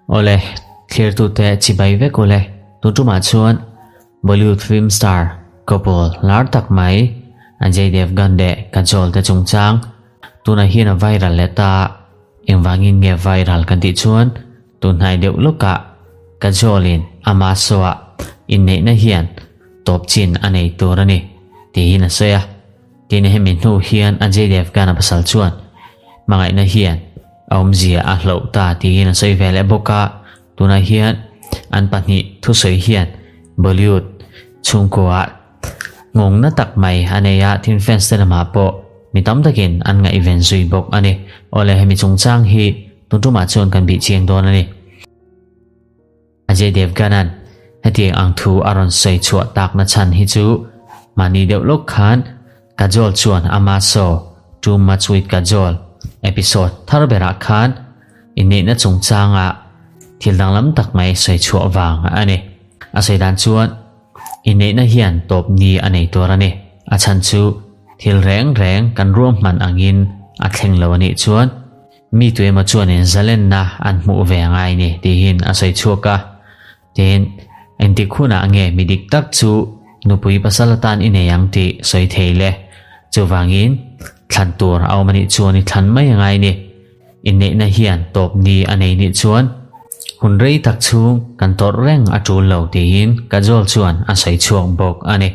Awle, thlirtute chibai vek ule. Tun tumah chuan Bollywood film star couple lar tak mai Ajay Devgan leh Kajol te chungchang tunah hian a viral leh ta. Engvangin nge viral kan tih chuan tunhnai deuh lawkah Kajol-in ama show-ah inneihna hian tawp chin a nei tur a ni tiin a sawi a. Tin hemi hnu hian Ajay Devgan-a pasal chuan hmangaihna hian a awmzia a hloh ta tiin a sawi ve leh bawk a, tunah hian an pahnih thusawi hian Bollywood chhungkuaah nghawngna tak mai a nei a, tin fans te lamah pawh mi tam takin an ngaihven zui bawk a ni. Awle hemi chungchang hi tun tumah chuan kan bih chiang dawn a ni. Ajay Devgan-a'n hetiang ang thu a rawn sawi chhuah takna chhan hi chu mahni deuh lawk khan Kajol chuan ama show Too Much With Kajol episode thar berah khan inneihna chungchanga thil danglam tak mai sawi chhuah vang a ni. A sawi dan chuan inneihna hian tawp ni a nei tur a ni. A chhan chu thil reng reng kan ruahman angin a thleng lo a nih chuan Mi tuemaw chuanin zalenna an hmuh ve a ngai ni tihin a sawi chhuak a. Tin, engtik hunah nge mi dik tak chu nupui pasal atan i nei ang tih sawi thei le. Chuvangin, thlan tur a awm anih chuan i thlan mai a ngai ni. Inneihna hian tawp ni a nei nih chuan hun rei tak chhung kan tawrh reng a tul lo tiin Kajol chuan a sawi chhuak bawk a ni.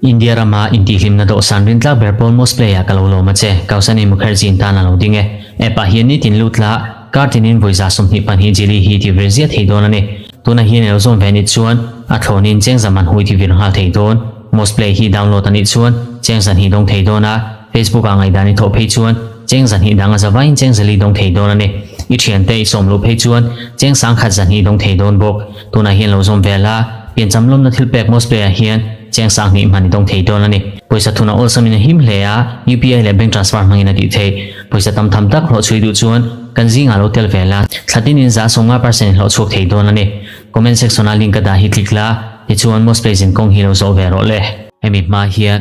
India rama intihhlimna dawhsan rintlak ber pawl Most Play ah ka lo lawm a che, Kausani Mukherjee in tan a lo ding e. App ah hian nitin lut la, kar tinin vawi 22 jili hi ti vir ziah thei dawn a ni. Tunah hian i lo zawm ve anih chuan a thlawnin cheng zaman hui ti vir nghal thei dawn. Most Play hi download anih chuan cheng zahnih dawng thei dawn a, Facebook ah ngaihdan i thawh phei chuan cheng zahnih dang a zavaiin cheng zali dawng thei dawn a ni. I thiante i sawm luh phei chuan cheng sangkhat zahnih dawng thei dawn bawk. Tunah hian lo zawm ve la, piancham lawmna thil pek Most Play ah hian cheng sanghnih hman i dawng thei dawn a ni. Pawisa thuna awlsamin a him hle a, UPI leh bank transfer hmangin a tih theih. Pawisa tam tham tak hlawh chhui duh chuan kan zingah lo tel ve la, thla tinin 50% in hlawh chhuak thei dawn a ni. Comment section ah link ka dah hi click la, tichuan Most Play zin kawng hi lo zawh ve rawh le. Hemi hma hian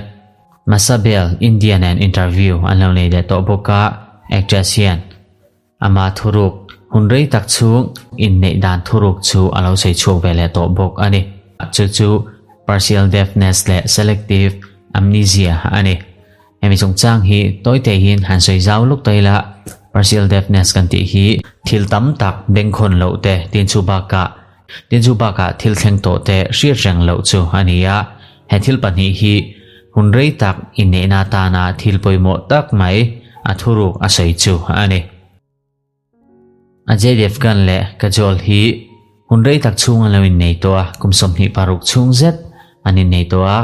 Masabel India nen interview an lo nei leh tawh bawk a, actress hian Ama thuruk, hun rei tak chhung inneih dan thuruk chu a lo sawi chhuak ve leh tawh bawk a ni. Chu chu partial deafness leh selective amnesia a ni. Hemi chungchang hi tawi teihin han sawi zau luk ta ila, partial deafness kan tih hi thil tam tak bengkhawn loh te tin chu bakah tin chu bakah thil thleng tawh te hriat reng loh chu a ni a. He thil pahnih hi hun rei tak inneihna atana thil pawimawh tak mai a thuruk a sawi chu a ni. Ajay Devgan leh Kajol hi hun rei tak chhung an lo innei tawh a, kum 26 chhung zet an innei tawh a,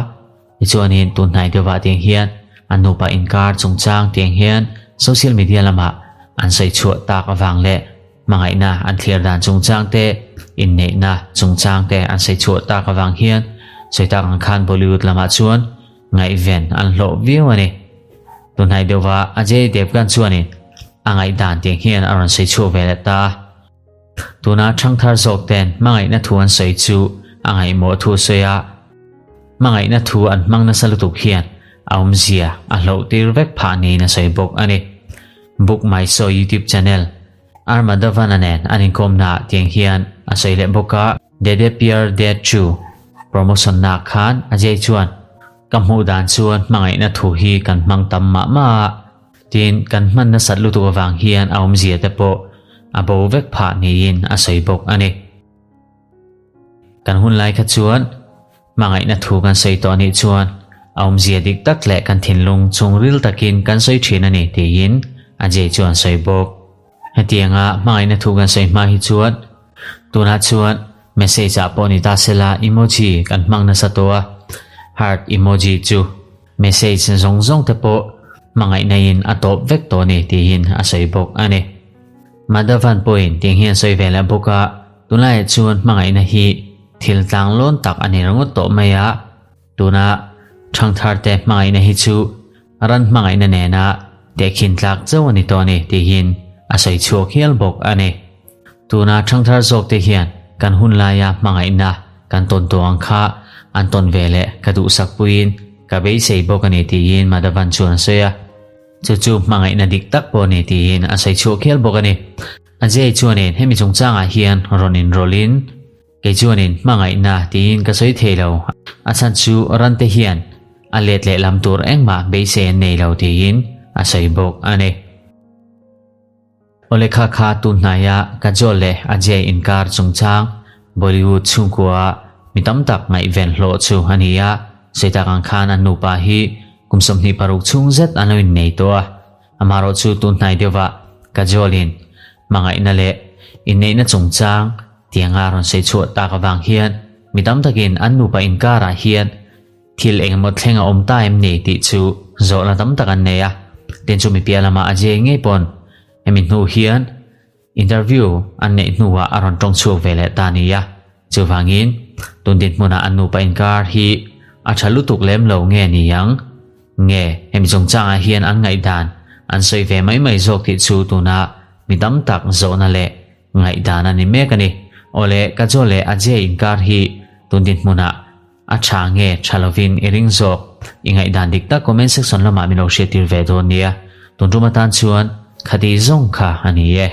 tichuanin tun hnai deuhah tiang hian an nupa inkar chungchang tiang hian social media lamah an sawi chhuah tak avang leh Hmangaihna an thlir dan chungchang te, inneihna chungchang te an sawi chhuah tak avang hian sawi tak ang khan Bollywood lamah chuan ngaihven an hlawh viau a ni. Tunhnai deuhva Ajay Devgan chuanin a ngaihdan tiang hian a rawn sawi chhuak ve leh ta a. Tuna thangthar zawk ten hmangaihna thu an sawi chu a ngaihmawh thu sawi a, hmangaihna thu an hmang nasa lutuk hian a awmzia a hloh tir vek phah niin a sawi bawk a ni. Book My Show YouTube channel R Madhavan-a nen an inkawmnaah tiang hian a sawi leh bawk a, Dede Pyar De Chu promotion-naah khan Ajay chuan, Ka hmuh dan chuan hmangaihna thu hi kan hmang tam mah mah a, tin kan hman nasat lutuk avang hian a awmzia te pawh a bo vek phah niin a sawi bawk a ni. Kan hun lai kha chuan Hmangaihna thu kan sawi tawh anih chuan a awmzia dik tak leh kan thinlung chhungril takin kan sawi thin a ni tiin Ajay chuan sawi bawk. Hetianga hmangaihna thu kan sawi hma hi chuan tunah chuan message ah pawh ni ta sela emoji kan hmang nasa tawh a, heart emoji chu message zawng zawng te pawh hmangaihna in a tawp vek tawh a ni tiin a sawi bawk a ni. Madhavan pawhin tiang hian sawi ve leh bawk a, tunlaiah chuan hmangaihna hi Thil tlanglawn tak a ni ringawt tawh mai a, tuna Thangtharte hmangaihna hi chu ran hmangaihna nena tehkhin tlak chauh a ni tawh a ni tihin a sawi chhuak hial bawk a ni. Tuna Thangthar zawkte hian kan hun laia hmangaihna kan tawn tawh ang kha an tawn ve leh ka duhsak puiin ka beisei bawk a ni tiin Madhavan chuan a sawi a. Chu chu hmangaihna dik tak pawh a ni tiin a sawi chhuah khial bawk a ni. Ajay chuanin hemi chungchangah hian rawn inrawlhin, Kei chuanin hmangaihna tiin ka sawi thei lo, a chhan chu rante hian a let leh lam tur engmah beisei an nei lo tiin a sawi bawk a ni. Awle kha kha tun hnaia Kajol leh Ajay inkar chungchang Bollywood chhungkua mi tam tak ngaihven hlawh chu a ni a, sawi tak ang khan an nupa hi kum 26 chhung zet an lo innei tawh a, amaherawh chu tun hnai deuhah Kajol-in hmangaihna leh inneihna chungchang tianga rawn sawi chhuah tak avang hian mi tam takin an nupa inkarah hian Thil engemaw thleng a awm ta em ni tih chu zawhna tam tak an nei a, tin chu mi piah lamah a jei ngei pawn hemi hnu hian interview an neih hnuah a rawn tawng chhuak ve leh ta ni a, chuvangin tun dinhmunah an nupa inkar hi a tha lutuk lem lo nge ni ang nge hemi chungchangah hian an ngaihdan an sawi ve mai mai zawk tih chu tunah mi tam tak zawhna leh ngaihdan a ni mek a ni. Awle, Kajol leh Ajay inkar hi tun dinhmunah A tha nge tha lovin i ring zawk. I ngaihdan dik tak comment section lamah min lo hriattir ve dawn nia. Tun tum atan chuan khati zawng kha a ni e.